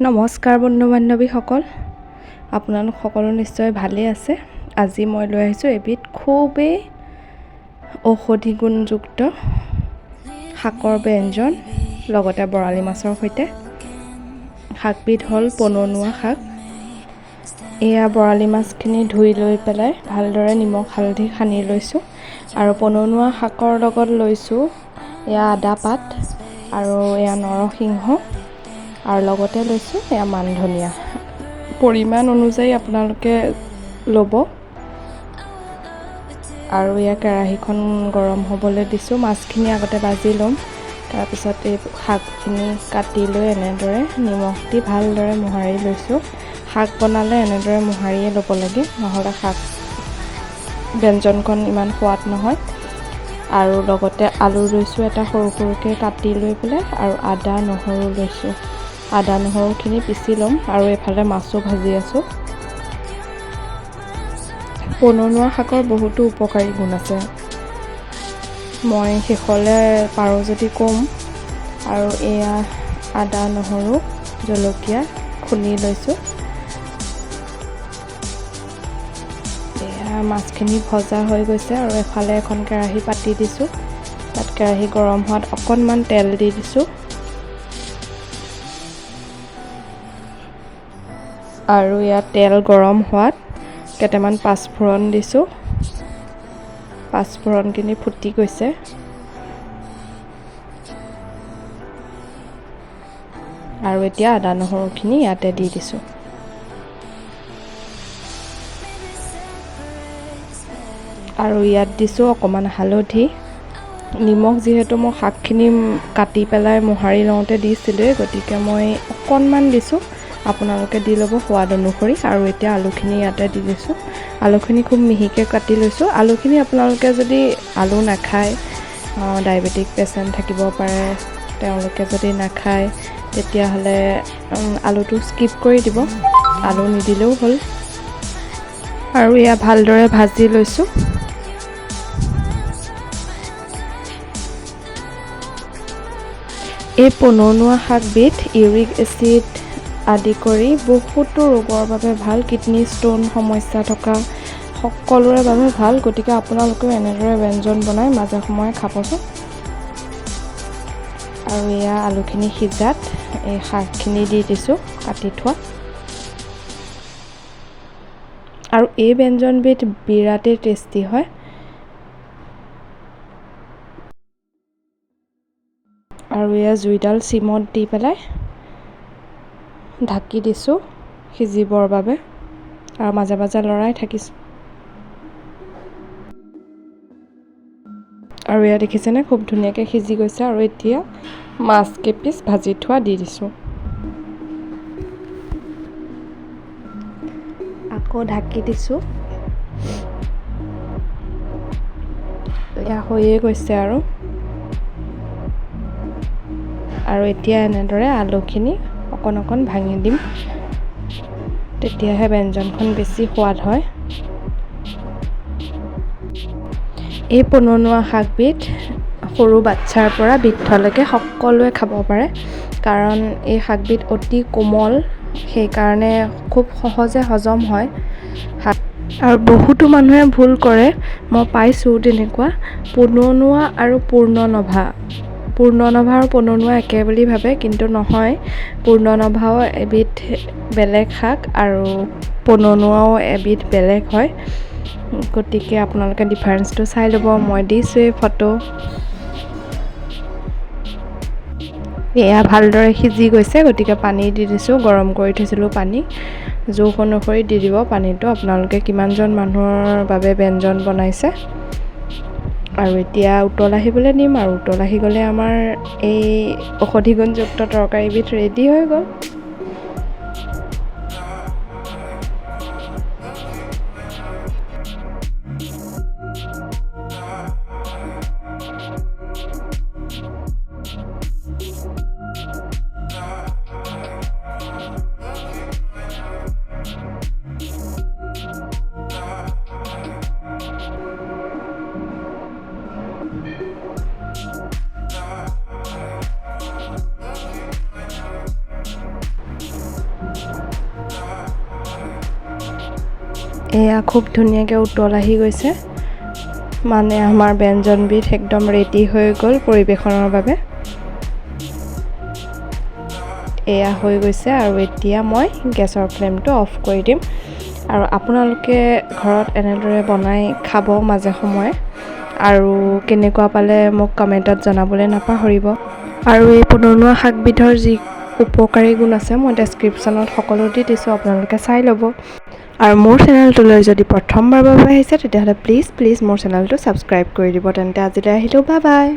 নমস্কাৰ বন্ধু বান্ধৱীসকল, আপোনালোক সকলো নিশ্চয় ভালেই আছে। আজি মই লৈ আহিছোঁ এবিধ খুবেই ঔষধি গুণযুক্ত শাকৰ ব্যঞ্জন, লগতে বৰালি মাছৰ সৈতে। শাকবিধ হ'ল পনৌনোৱা শাক। এয়া বৰালি মাছখিনি ধুই লৈ পেলাই ভালদৰে নিমখ হালধি সানি লৈছোঁ। আৰু পনৌনোৱা শাকৰ লগত লৈছোঁ এয়া আদা পাত আৰু এয়া নৰসিংহ, আৰু লগতে লৈছোঁ এয়া মান ধনিয়া। পৰিমাণ অনুযায়ী আপোনালোকে ল'ব। আৰু এয়া কেৰাহীখন গৰম হ'বলৈ দিছোঁ। মাছখিনি আগতে ভাজি ল'ম, তাৰপিছত এই শাকখিনি কাটি লৈ এনেদৰে নিমখ দি ভালদৰে মোহাৰি লৈছোঁ। শাক বনালে এনেদৰে মোহাৰিয়ে ল'ব লাগে, নহ'লে শাক ব্যঞ্জনখন ইমান সোৱাদ নহয়। আৰু লগতে আলু লৈছোঁ এটা সৰু সৰুকৈ কাটি লৈ পেলাই, আৰু আদা নহৰু লৈছোঁ। আদা নহৰুখিনি পিচি ল'ম। আৰু এইফালে মাছো ভাজি আছোঁ। পনৌনোৱা শাকৰ বহুতো উপকাৰী গুণ আছে, মই শেষলৈ পাৰোঁ যদি ক'ম। আৰু এয়া আদা নহৰু জলকীয়া খুন্দি লৈছোঁ। এয়া মাছখিনি ভজা হৈ গৈছে। আৰু এফালে এখন কেৰাহী পাতি দিছোঁ। তাত কেৰাহী গৰম হোৱাত অকণমান তেল দি দিছোঁ। আৰু ইয়াত তেল গৰম হোৱাত কেইটামান পাঁচফোৰণ দিছোঁ। পাঁচফোৰণখিনি ফুটি গৈছে। আৰু এতিয়া আদা নহৰুখিনি ইয়াতে দি দিছোঁ। আৰু ইয়াত দিছোঁ অকণমান হালধি, নিমখ। যিহেতু মই শাকখিনি কাটি পেলাই মোহাৰি লওঁতে দিছিলোঁৱেই, গতিকে মই অকণমান দিছোঁ। আপোনালোকে দি ল'ব সোৱাদ অনুসৰি। আৰু এতিয়া আলুখিনি ইয়াতে দি দিছোঁ। আলুখিনি খুব মিহিকৈ কাটি লৈছোঁ। আলুখিনি আপোনালোকে যদি আলু নাখায়, ডায়েবেটিক পেচেণ্ট থাকিব পাৰে, তেওঁলোকে যদি নাখায় তেতিয়াহ'লে আলুটো স্কিপ কৰি দিব, আলু নিদিলেও হ'ল। আৰু এয়া ভালদৰে ভাজি লৈছোঁ। এই পনৌনোৱা শাকবিধ ইউৰিক এচিড আদি কৰি বহুতো ৰোগৰ বাবে ভাল। কিডনী ষ্ট'ন সমস্যা থকা সকলোৰে বাবে ভাল। গতিকে আপোনালোকেও এনেদৰে ব্যঞ্জন বনাই মাজে সময়ে খাবচোন। আৰু এয়া আলুখিনি সিজাত এই শাকখিনি দি দিছোঁ কাটি থোৱা। আৰু এই ব্যঞ্জনবিধ বিৰাটেই টেষ্টি হয়। আৰু এয়া জুইডাল চিমত দি পেলাই ঢাকি দিছোঁ সিজিবৰ বাবে, আৰু মাজে মাজে লৰাই থাকিছোঁ। আৰু এয়া দেখিছেনে, খুব ধুনীয়াকৈ সিজি গৈছে। আৰু এতিয়া মাছ কেইপিচ ভাজি থোৱা দি দিছোঁ। আকৌ ঢাকি দিছোঁ। এয়া হৈয়ে গৈছে। আৰু আৰু এতিয়া এনেদৰে আলুখিনি অকণ অকণ ভাঙি দিম, তেতিয়াহে ব্যঞ্জনখন বেছি সোৱাদ হয়। এই পনৌনোৱা শাকবিধ সৰু বাচ্ছাৰ পৰা বৃদ্ধলৈকে সকলোৱে খাব পাৰে, কাৰণ এই শাকবিধ অতি কোমল, সেইকাৰণে খুব সহজে হজম হয়। আৰু বহুতো মানুহে ভুল কৰে, মই পাইছোঁ তেনেকুৱা, পনৌনোৱা আৰু পূৰ্ণনভা। পূৰ্ণনভা আৰু পনৌনোৱা একে বুলি ভাবে, কিন্তু নহয়। পূৰ্ণনভাও এবিধ বেলেগ শাক আৰু পনৌনোৱাও এবিধ বেলেগ হয়। গতিকে আপোনালোকে ডিফাৰেঞ্চটো চাই ল'ব, মই দিছোঁৱেই ফটো। এয়া ভালদৰে সিজি গৈছে, গতিকে পানী দি দিছোঁ। গৰম কৰি থৈছিলোঁ পানী, জোখ অনুসৰি দি দিব পানীটো, আপোনালোকে কিমানজন মানুহৰ বাবে ব্যঞ্জন বনাইছে। আৰু এতিয়া উতল আহিবলৈ দিম, আৰু উতল আহি গ'লে আমাৰ এই ঔষধি গুণযুক্ত তৰকাৰীবিধ ৰেডি হৈ গ'ল। এয়া খুব ধুনীয়াকৈ উতল আহি গৈছে, মানে আমাৰ ব্যঞ্জনবিধ একদম ৰেডি হৈ গ'ল পৰিৱেশনৰ বাবে। এয়া হৈ গৈছে আৰু এতিয়া মই গেছৰ ফ্লেমটো অফ কৰি দিম। আৰু আপোনালোকে ঘৰত এনেদৰে বনাই খাব মাজে সময়ে, আৰু কেনেকুৱা পালে মোক কমেণ্টত জনাবলৈ নাপাহৰিব। আৰু এই পনৌনোৱা শাকবিধৰ যি উপকাৰী গুণ আছে মই ডেছক্ৰিপশ্যনত সকলো দি দিছোঁ, আপোনালোকে চাই ল'ব। আৰু মোৰ চেনেলটোলৈ যদি প্ৰথমবাৰৰ বাবে আহিছে, তেতিয়াহ'লে প্লিজ প্লিজ মোৰ চেনেলটো ছাবস্ক্ৰাইব কৰি দিব। তেন্তে আজিলৈ আহিলোঁ, বাই বাই।